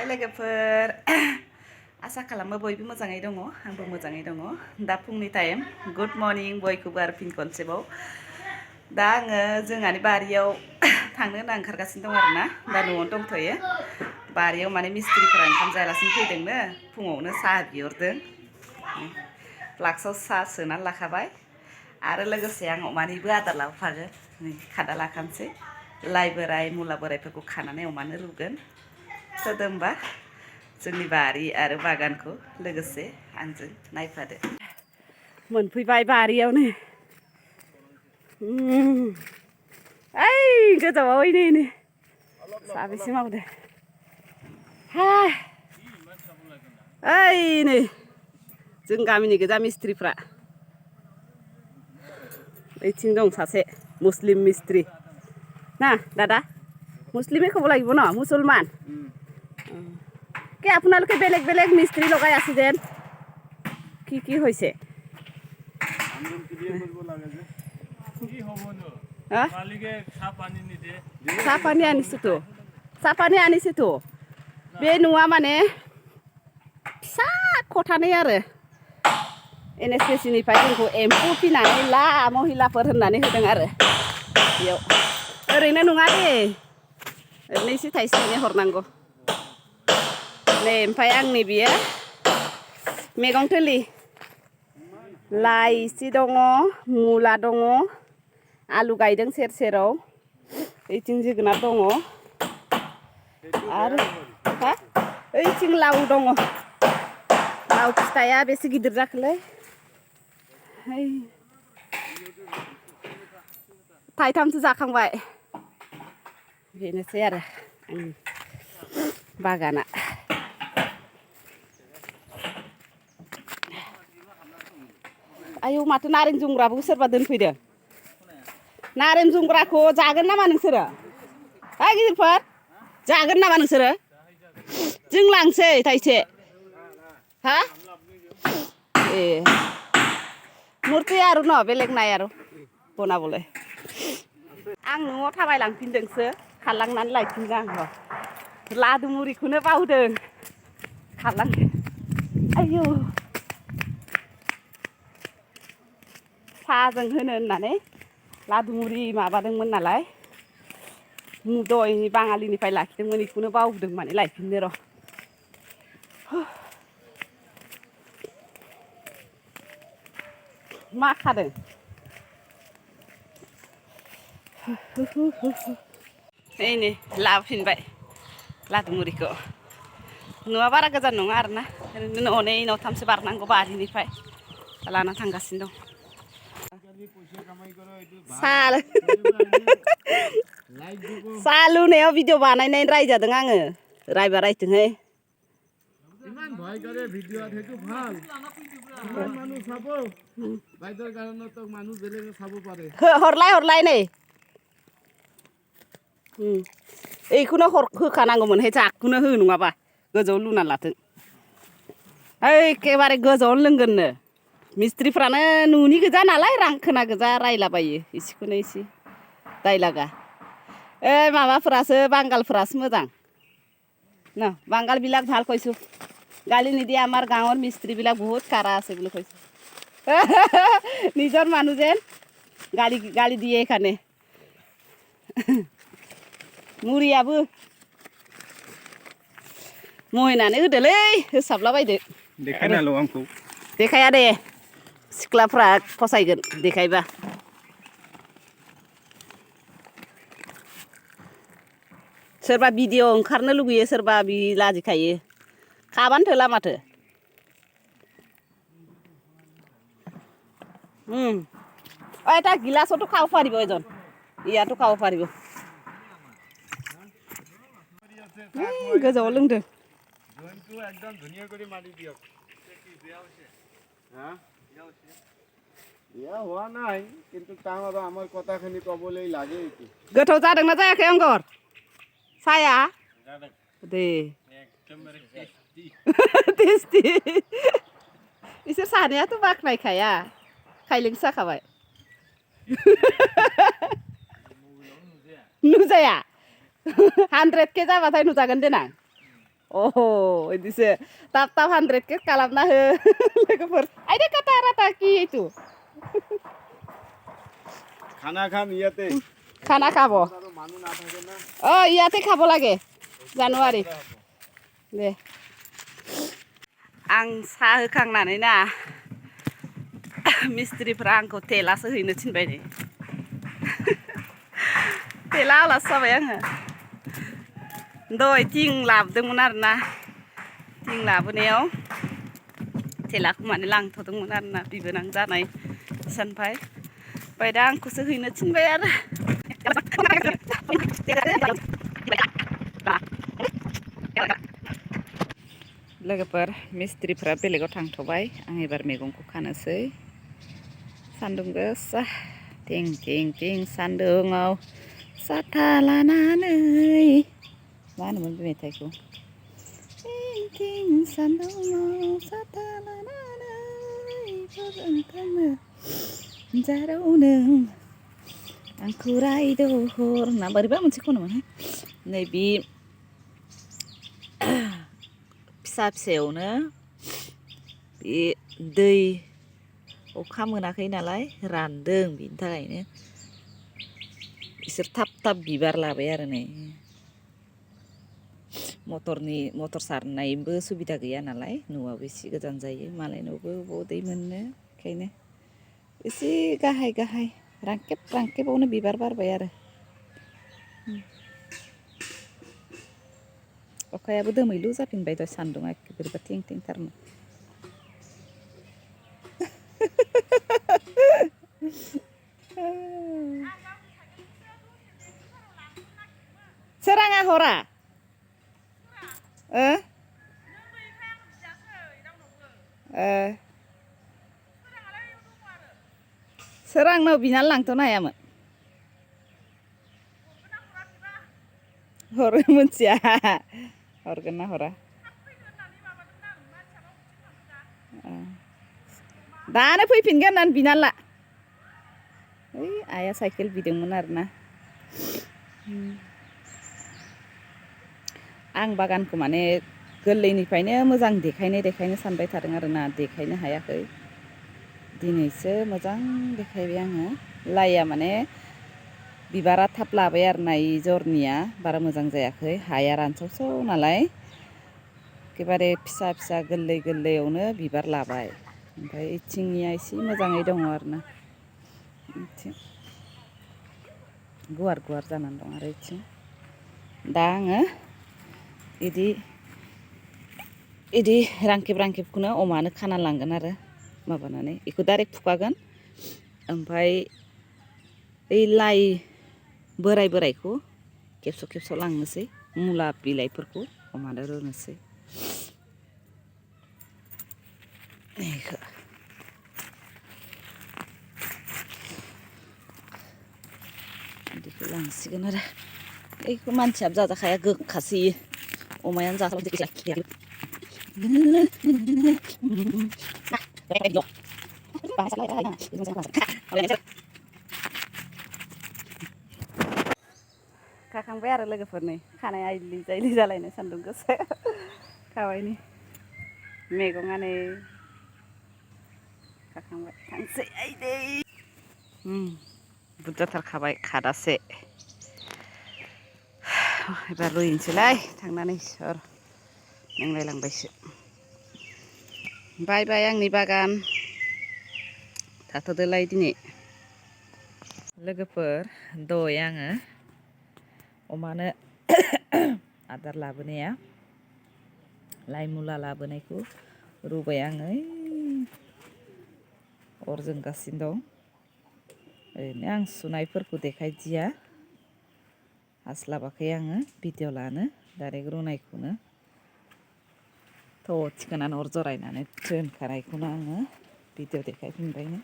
हाय लोगोफोर आसा खालामो बयबो मोजाङै दङ आंबो मोजाङै दङ दा फुंनि टाइम गुड मर्निं बयखौबो आरो फिन खनसेबाव दा आङो जोंहानि बारियाव थांनो होनना ओंखारगासिनो दं आरोना दा न'आवनो दंथ'यो बारियाव माने मिस्ट्रिफोरा ओंखाम जायालासिनो फैदोंनो फुङावनो साहा बिहरदों फ्लाक्सआव साहा सोनानै लाखाबाय आरो लोगोसे आं अमानिबो आदार लाबोफागोन नै खादा लाखानोसै लाइ बोराय मुला बोरायफोरखौ खानानै अमानो रुगोन सोदो होमबा जोंनि बारि आरो बागानखौ लोगोसे आंजों नायफादो मोनफैबाय बारियावनो ओइ गोजावाव नै साबेसे मावदो ओइ नै जों गामिनि गोजा मिस्ट्रिफ्रा ओइथिं दं सासे मुस्लिम मिस्ट्रि ना दादा मुस्लिমে ক'ব লাগিব ন মুছলমান কে আপোনালোকে বেলেগ বেলেগ মিস্ত্রি লগাই আছে যেন কি হৈছে চাহ পানী আনিছেতো बे न'आ माने फिसा खथानै आरो NSPC निफ्राय जोंखौ एम्फौ फिनानै ला महिलाफोर होननानै होदों आरो बेयाव ओरैनो नङा दे ओरैनो एसे थाइसे हरनांगौ नै ओमफ्राय आंनि बियो मैगं थोलि लाइ इसे दङ मुला दङ आलु गायदों सेराव ओइथिं जोगोनार दङ आरो ओइथिं लाव दङ लाव फिथाइया बेसे गिदिर जाखोलै थाइथामसो जाखांबाय बेनोसै आरो आंनि बागाना आयौ माथो नारें जुमब्राबो सोरबा दोनफैदों नारें जुमब्राखौ जागोन नामा नोंसोरो ओइ गिदिरफोर जागोन नामा नोंसोरो जों लांसै थाइसे हा ए मुर्ति आरो न बेलेग नाय आरो बनाबोलाय आं न'आव थाबायलांफिनदोंसो खारलांनानै लायफिनदों आं लादु मुरिखौनो बावदों खारलांदों आयौ साहाजों होनो होननानै लादु मुरि माबादोंमोन नालाय दहाय बाङालिनिफ्राय लाखिदोंमोन बेखौनो बावदों माने लायफिननो र' मा खादों नै लाबोफिनबाय लादु मुरिखौ न'आ बारा गोजान नङा आरोना ओरैनो न'नै न'थामसो बारनांगौ बारिनिफ्राय लाना थांगासिनो दं साहा लुनायाव भिडिअ बानायनाय रायजादों आङो रायबा रायथोंहाय ইমান ভয় কৰে ভিডিঅ'ত সেইটো ভাল ইমান মানুহ চাব বাইদেউৰ কাৰণে তো মানুহ বেলেগে চাব পাৰে হৰলাই नै এইखौनो होखानांगौमोन जागखौनो हो नङाबा गोजौआव लुना लाथों एखेबारे गोजौआवनो लोंगोननो मिस्ट्रिफ्रानो न'नि गोजा नालाय रां खोना गोजा रायलाबायो एसेखौनो एसे दायलागा माबाफोरासो बांगालफोरासो मोजां ন বাঙালবিলাক ভাল কৈছোঁ গালি নিদিয়ে আমাৰ গাঁৱৰ মিস্ত্ৰীবিলাক বহুত কাৰা আছে বুলি কৈছোঁ নিজৰ মানুহ যেন গালি দিয়ে এইখানে मुरियाबो मोहनानै होदोलै होसाबलाबायदो देखायनाल' आंखौ देखाया दे सिख्लाफ्रा फसायगोन देखायबा सोरबा भिडिअ ओंखारनो लुगैयो सोरबा बि लाजिखायो खाबानो थोला माथो এটা গিলাচতো খাব পাৰিব এজন ইয়াতো খাব পাৰিব गोजावाव लोंदों জোনটো একদম ধুনীয়া কৰি মাৰি দিয়ক কি বেয়া হৈছে হা বেয়া হোৱা নাই কিন্তু তাম আৰু আমাৰ কথাখিনি ক'বলৈ লাগে কি गोथाव जादोंना जायाखै अंगर साया दे एकदमबारे टेस्टी इसोर सानैयाथ' बाख्नायखाया खायलेंसो जाखाबाय नुजाया 100K जाबाथाय नुजागोन देनां बिदिसो थाब थाब 100 खालामना हो लोगोफोर आइदे काटा राटा কি এইটো খানা খাম ইয়াতে খানা খাব মানুহ নাথাকে না ইয়াতে খাব লাগে জানুৱাৰী দে आं साहा होखांनानै ना मिस्ट्रिफ्रा आंखौ थेलासो हैनो थिनबाय नै थेला आलासि जाबाय आङो दहाय थिं लाबोदोंमोन आरोना थिं लाबोनायाव थेलाखौ माने लांथ'दोंमोन आरोना बिबोनां जानाय सानफाय ओमफ्राय दा आंखौसो हैनो थिनबाय आरो लोगोफोर मिस्ट्रिफ्रा बेलेगाव थांथ'बाय आं एबार मैगंखौ खानोसै सान्दुं गोसा थिं थिं थिं सान्दुङाव साथा लानानै मा होनोमोन बे मेथाइखौ थिं थिं सान्दुङाव साथा लानानै फोजोंखांनो जाराव नों आंखौ रायदहर ना बोरैबा मोनसे खनोमोनहाय नैबे फिसा फिसायावनो बे दै अखा मोनाखै नालाय रानदों बिनि थाखायनो बिसोर थाब थाब बिबार लाबाय आरो नै मटर सारनायबो सुबिदा गैया नालाय न'आबो एसे गोजान जायो मालायनावबो बबाव दै मोननो ओंखायनो एसे गाहाय गाहाय रांखेब रांखेबावनो बिबार बारबाय आरो अखायाबो दोमैलु जाफिनबाय द' सान्दुङा बोरैबा थिं थिंथारनो सोराङा हरा सोरांनाव बिनानै लांथ'नो हायामोन हरो मोनथिया हरगोन ना हरा दानो फैफिनगोन होननानै बिनानै ला ओइ आइया साइकेल बिदोंमोन आरोना आं बागानखौ माने गोरलैनिफ्रायनो मोजां देखायनो सानबाय थादों आरोना देखायनो हायाखै दिनैसो मोजां देखायबाय आङो लाइया माने बिबारा थाब लाबाय आरो ना जरनिया बारा मोजां जायाखै हाया रानसावसाव नालाय एखेबारे फिसा फिसा गोरलै गोरलैयावनो बिबार लाबाय ओमफ्राय इथिंनिया एसे मोजाङै दङ आरोना गुवार गुवार जानानै दं आरो इथिं दा आङो इदि रांखेब रांखेबखौनो अमानो खाना लांगोन आरो माबानानै बेखौ डाइरेक्ट फुखागोन ओमफ्राय ओइ लाइ बोराय बोरायखौ खेबस' लांनोसै मुला बिलाइफोरखौ अमानो रुनोसै बेखौ बिदिखौ लांसिगोन आरो बेखौ मानसियाबो जाजाखाया गोखासो अमायानो जाखाला खाखांबाय आरो लोगोफोरनि खानाया आइलि जाइलि जालायनाय सान्दुं गोसा खाबायनि मैगङानो खाखांबाय थांसै आइदै बुरजाथार खादासे एबार रुयनोसैलाय थांनानै सर नांलायलांबायसो बाय बाय आंनि बागान थाथ'दोलाय दिनै लोगोफोर दहाय आङो अमानो आदार लाबोनाया लाइ मुला लाबोनायखौ रुबाय आङो अर जोंगासिनो दं ओरैनो आं सुनायफोरखौ देखायदिया हास्लाबाखै आङो भिडिअ लानो डाइरेक्ट रुनायखौनो थ' थिखोनानै अर जरायनानै दोनखानायखौनो आङो भिडिअ देखायफिनबायनो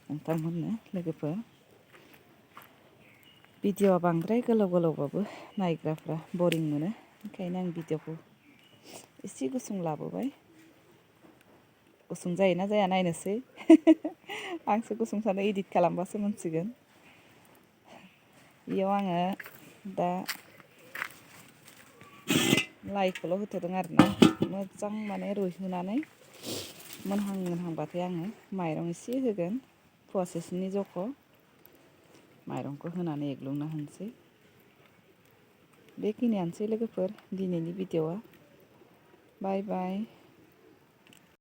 नोंथांमोननो लोगोफोर भिडिअआ बांद्राय गोलाव गोलावबाबो नायग्राफ्रा बरिं मोनो ओंखायनो आं भिडिअखौ एसे गुसुं लाबोबाय गुसुं जायोना जाया नायनोसै आंसो गुसुं सानो इडिट खालामबासो मोनसिगोन बेयाव आङो दा लाइखौल' होथ'दों आरोना मोजां माने रुइहोनानै मोनहांबाथाय आङो माइरं एसे होगोन फवासेसोनि जख' माइरंखौ होनानै एग्लुंना होनोसै बेखिनियानोसै लोगोफोर दिनैनि भिडिअ'आ बाय बाय